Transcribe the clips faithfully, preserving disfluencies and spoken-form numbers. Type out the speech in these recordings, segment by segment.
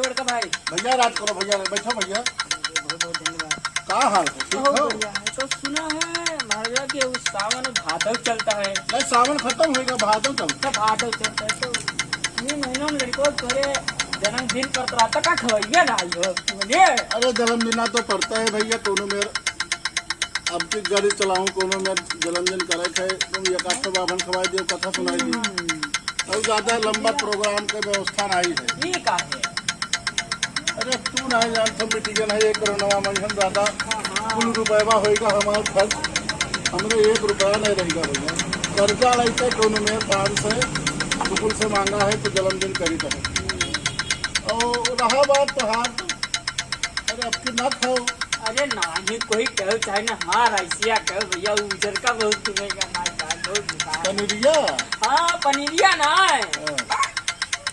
बड़का भाई। भैया, राज करो भैया, बैठो भैया। बहुत बहुत धन्यवाद। का हाल है? ठीक बहुत हो? बढ़िया है। तो सुना है महाराजा कि उस सावन भादव चलता है। नहीं, सावन खत्म होइगा, भादव चलता। अच्छा, भादव चलता है तो इन्हीं महीनों में लड़को तोरे जन्मदिन पर तो रात का खवैया ना आई हो, बोलिए। अरे, जन्मदिना तो पड़ता है भैया, कोनो मेर अब की गाड़ी चलाऊं, कोनो मेर जन्मदिन करे थे, तुम एक आध ठो बाभन खवाई दियो, कथा सुनाई दियो। हम्म। और ज्यादा लंबा प्रोग्राम के व्यवस्था नहीं है। ठीक है। अरे, तू नहीं जानत, मीटिंग है, एक कोरोना में हम ज्यादा हाँ, हाँ। कुल रुपया होइगा हमार खर्च, हमरे एक रुपया नहीं रहेगा भैया। कर्जा लइके कोनो मेर पाँच से, गोकुल से मांगा है तो जन्मदिन करी तो है। और रहा बात तोहार तो अरे, अब की ना खाओ। अरे, नाही कोई कहो, चाहे ना हार, ऐसिया कहो भैया, उ उजर का बहुत सुनेगा, माय का बहुत बेकार। पनीरिया? हाँ, पनीरिया ना है। हाँ।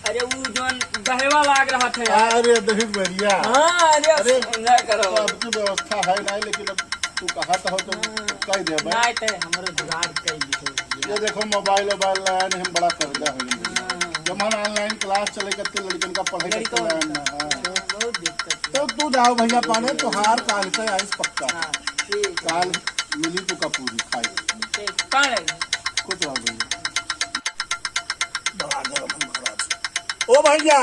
अरे, उ जोन दहेवा लाग रहा था यार। अरे, दही बढ़िया। हाँ, अरे, अरे, समझा करो। तो अब की व्यवस्था है नहीं, लेकिन अब तू कहा तो हो तो हाँ। कह दे भाई। नहीं तो हमरो जुगाड़ कर दो। ये देखो, मोबाइल वोबाइल लाया नहीं, हम बड़ा कर्जा हो गया। हाँ। जब हम ऑनलाइन क्लास चले करते, लड़कन का पढ़े करते लड़कन लाया का। ना, हाँ। हाँ, बहुत दिक्कत है। तो तू जाओ भैया पाने, तोहार काल से आइस पक्का। हाँ, ठीक है। काल मिली तो का पूरी खाई। ठीक, पाने। खुश रहो भैया। बड़ा गरम है महाराज। ओ भैया,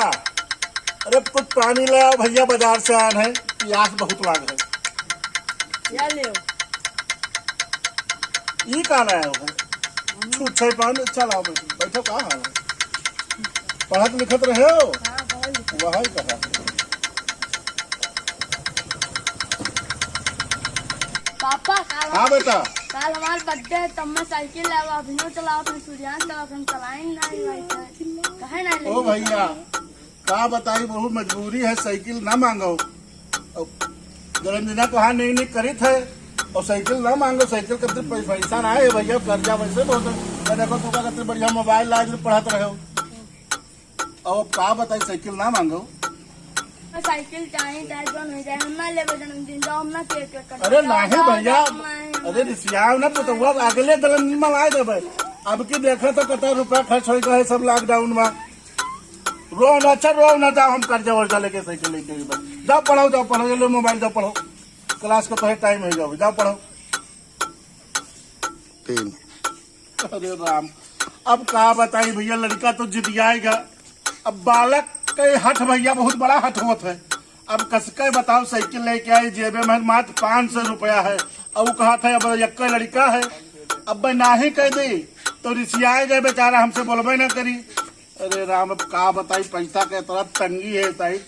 अरे कुछ पानी ले आओ भैया, बाजार से आन है, प्यास बहुत लाग है। क्या ले? ई का लाया हो? छूछे पानी, चल आओ बैठो, बैठो, का हाल है? पढ़त लिखत रहे हो? हाँ, पढ़त लिखत। वही कहा। पापा, काल हाँ बेटा। काल हमार birthday है, तब मैं साइकिल लावा, अभिनो चलावत हन, सूर्यांश चलावत हन, चलाइन नाहीं भाई, काहे नाहीं ओ लेके भैया, चलावे? का बताई, बहुत मजबूरी है, साइकिल ना मांगो। अब जन्मदिना को हाँ नहीं नहीं करित है, और साइकिल ना मांगो, साइकिल कते पै-, पैसा ना है भैया, कर्जा वैसे बहुत है। मैं देखो तू का कते बढ़िया मोबाइल लाए जो पढ़त रहे हो। अब का बताई, साइकिल ना मांगो। साइकिल चाही, चाहे जौन हो जाए, हम ना लेबे जन्मदिन, जाओ हम ना केक वेक कटे। अरे जाओ, नहीं जाओ, भैया, जाओ, हम आए, हम अरे आए। रिसियाओ ना, पुतौआ अगले जन्मदिन में लाए देबे। अब की देखा तो कता रुपया खर्च होई गए सब लॉकडाउन में। रो ना, अच्छा रो ना, जाओ हम कर्जा वर्जा लेके साइकिल लेके आई बस। जाओ पढ़ो, जाओ पढ़ो, ये लो मोबाइल, जाओ पढ़ो। क्लास का पहले टाइम हो जाओ, जाओ पढ़ो। तीन। अरे राम, अब का बताई भैया, लड़का तो जिदियाएगा। अब बालक के हठ भैया बहुत बड़ा हठ होत है। अब कसके बताओ, साइकिल लेके आई, जेबे में मात्र पाँच सौ रुपया है। अब वो कहा था, अब यक्का लड़का है, अब मैं नाही कह दी तो रिसियाए जाए बेचारा, हमसे बोलबे ना करी। अरे राम, अब का बताई, पैसा के इतना तंगी है ताई।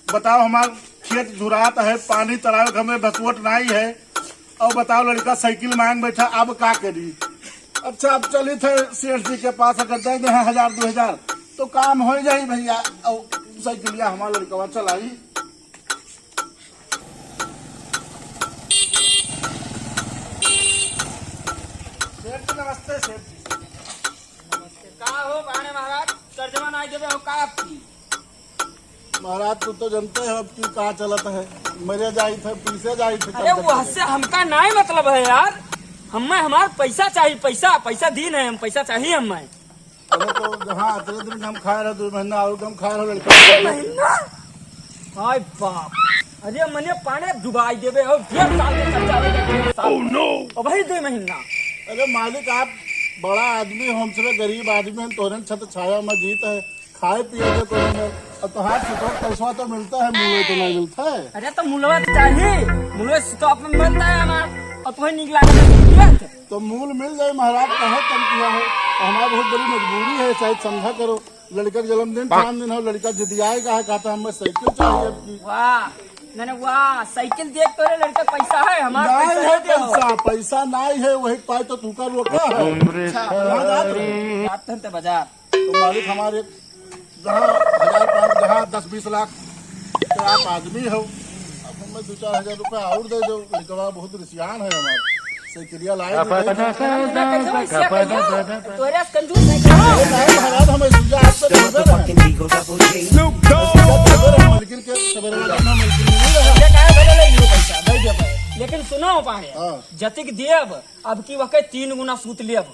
बताओ, हमार खेत झुरात है, पानी तरावे के हमें भसवट नाई है, और बताओ, लड़का साइकिल मांग बैठा, अब का करी? अच्छा, अब चली थे सेठ जी के पास, अगर दे दे हजार दो हजार तो काम हो जाई भैया, और साइकिलिया हमार लड़कवा चलाई। सेठ जी, नमस्ते सेठ जी। का हो बाने महाराज, कर्जवा नाई देबे हो का आपकी? महाराज, तू तो जानते हो अब की का चलत है, मरे जाई थे, पीसे जाई थे, अरे कर्ज वो करे। हद से हमका नाई मतलब है यार, हमें हमार पैसा चाहिए, पैसा, पैसा दीन है हम, पैसा चाहिए हमें। अरे तो जहाँ अतरे दिन हम खाए रहे, दो महीना और हम खाए रहे लड़का। दो महीना? हाय बाप। अरे मने पाने डुबाई देबे हो, डेढ़ साल के खर्चा हो गया, डेढ़ साल। Oh no! अब भाई दो महीना। अरे मालिक, आप बड़ा आदमी हो, हम सब गरीब आदमी हैं, तोरन छत छाया में जीत है, खाए पिए के कोनो में, और तोहार छुटो पैसा तो मिलता है, मुँह तो नहीं मिलता है। अरे तो मुलवा तो चाहिए, मुलवा से तो अपन बनता है हमार, और तुम्हें नीक लागत है, तुरंत। तो मूल मिल जाए महाराज, कहे तन किया है, तो हमारी बहुत बड़ी मजबूरी है, शायद समझा करो। लड़का के जन्मदिन, पाँच दिन हो, लड़का जिदियाएगा है, कहता हमें साइकिल चाहिए अब की। वाह, मैंने वाह, साइकिल देख तोरे लड़का पैसा है, हमारा नहीं पैसा है है दे दो। पैसा, पैसा नहीं है, वही पाए तो तू का रोका है। अच्छा, कहाँ जात रहे? जात हन ते बाजार। तो मालिक हमारे जहाँ हजार पाँच, जहाँ दस बीस लाख के आप आदमी हो, अब हमें दो चार हजार रुपया और दे दो, लड़कवा बहुत रिसियान है हमारे, साइकिलिया लाए दे भाई। तोरे से कंजूस नहीं करो। अरे नहीं महाराज, हम ऐसे आपसे बोल रहे हैं। ऐसे बोल रहे हैं, मलकिन के सवेरे वाला ना, मलकिन में नहीं रहा। ये काहे बदले ले ये पैसा, दे दे भाई। लेकिन सुनो पाए, हाँ। जतिक देब, अब की वक्त तीन गुना सूत लेब।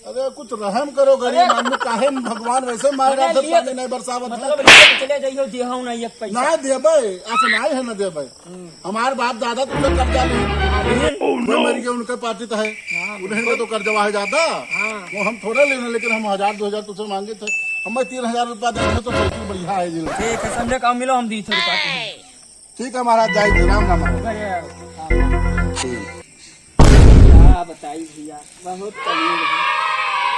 अरे कुछ रहम करो गरीब अरे। आदमी, काहे भगवान वैसे मार अरे रहा था, लिए पानी नहीं बरसावत है। मतलब लिए तो चले जाइयो, दिहाऊ ना एक पैसा। ना देबे, ऐसा नहीं है ना देबे। हम्म। हमार बाप दादा तुझसे कर्जा ले। हाँ, बिल्कुल। कोई मर गए उनके पार्टी तो है। हाँ, उन्हें बिल्कुल। तो कर्जा है ज्यादा। हाँ। वो हम थोड़ा लेना, लेकिन हम हजार दो हजार तुझसे मांगे थे। हमें तीन हजार रुपया दे दो तो साइकिल बढ़िया है जी। ठीक है, संडे का मिलो, हम दी थे रुपया। ठीक है महाराज, जाइए, राम राम महाराज। अरे, हाँ। ठीक। का बताई भैया, बहुत कलयुग है।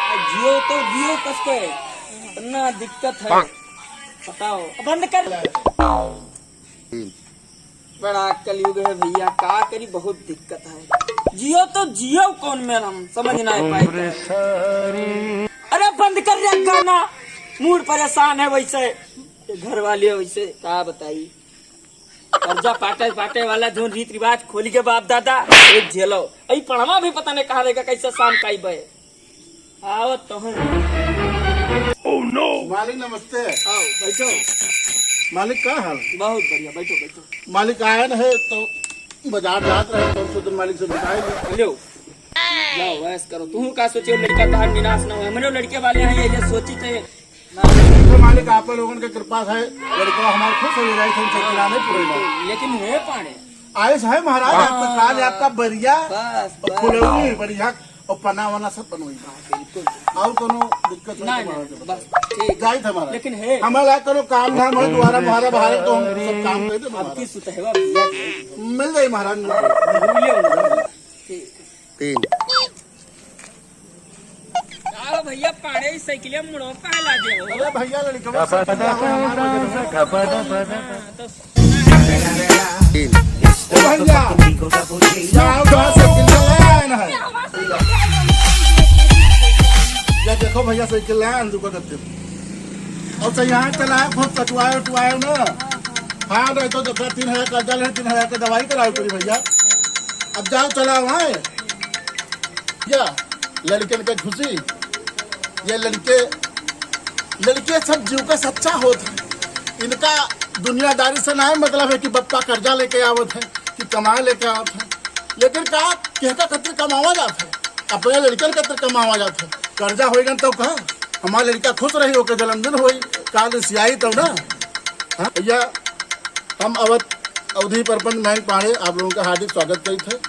आ जियो तो जियो कस के, इतना दिक्कत है। बताओ, बंद कर। बड़ा कलयुग है भैया, का करी, बहुत दिक्कत है। जियो तो जियो कौन में, हम समझ ना पाए। अरे बंद कर रे गाना, मूड परेशान है वैसे, ये घर वाली है वैसे, का बताई। कर्जा पाटे, पाटे वाला जोन रीत रिवाज खोली के बाप दादा, एक झेलो। अई पढ़वा भी पता नहीं कहाँ रहेगा, कैसे शाम का ही बे। आओ तो हम। मालिक नमस्ते। आओ, बैठो। मालिक का हाल? बहुत बढ़िया, बैठो, बैठो। मालिक आयन है तो बाजार जात रहे, तो सोचन मालिक से बताए दे। लो, जाओ, ऐश करो। तू का सोचियो, लड़का तोहार निराश ना हो। हमरे लड़के वाले हैं, ये, ये सोची थे। तो मालिक, आप लोगन के कृपा से लड़का हमार खुश हो जाए, हम सब खिलाने पूरे। लेकिन हे पाड़े। आइस है महाराज, आपका काल है, आपका बढ़िया। बस, और बस। फुलौनी बढ़िया, और पना वना सब बनवाई। हाँ, बिल्कुल। और कोनो दिक्कत नहीं नहीं, तो महाराज नहीं, बस, ठीक। जाइत है महाराज। लेकिन हे। हमारा कोनो काम धाम है, द्वारा महाराज बाहर तो हम सब काम कर दे अब महाराज। की सुतहवा भैया। मिल जाए महाराज, मिल जाए। भूलिए उनको। ठीक। तीन। का हो भैया, पाड़े ई साइकिलिया मुड़ो काहे लादे हो? अरे भैया, लड़कवा साइकिल का हमार वजह से। हाँ, तो तीन। ओ भैया, जाओ, जाओ, साइकिल चलाया है ना है। या देखो भैया, साइकिल लाया है, रुको, देखते हैं। और तो यहाँ चलाए, खूब कटवाए, उटवाए ना। हाँ, नहीं तो देखो, तीन हजार कर्जा ले, तीन हजार के दवाई करावे पड़ी भैया। अब जाओ, चलाओ, हाँ। या लड़कन के खुशी, ये लड़के, लड़के सब जीव के सच्चा होत है। इनका दुनियादारी से ना मतलब है कि बप्पा कर्जा लेके आवत है कि कमाए लेके आवत है, लेकिन का केहका खातिर कमावा जात है, अपने लड़कन खातिर कमावा जात है। कर्जा होइगन तब कहा हमार लड़का खुश रही, ओके जन्मदिन होई, काल सियाई तब ना। हाँ भैया, हम अवध अवधी प्रपंच मयंक पांडे आप लोगन का हार्दिक स्वागत करित है।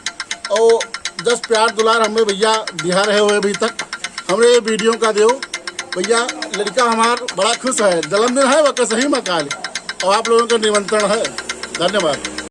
और जस प्यार दुलार हमें भैया दिहा रहे हो अभी तक, हमरे ये वीडियो का देव भैया। लड़का हमार बड़ा खुश है, जन्मदिन है, ओके सही में काल। और आप लोगन का निमंत्रण है। धन्यवाद।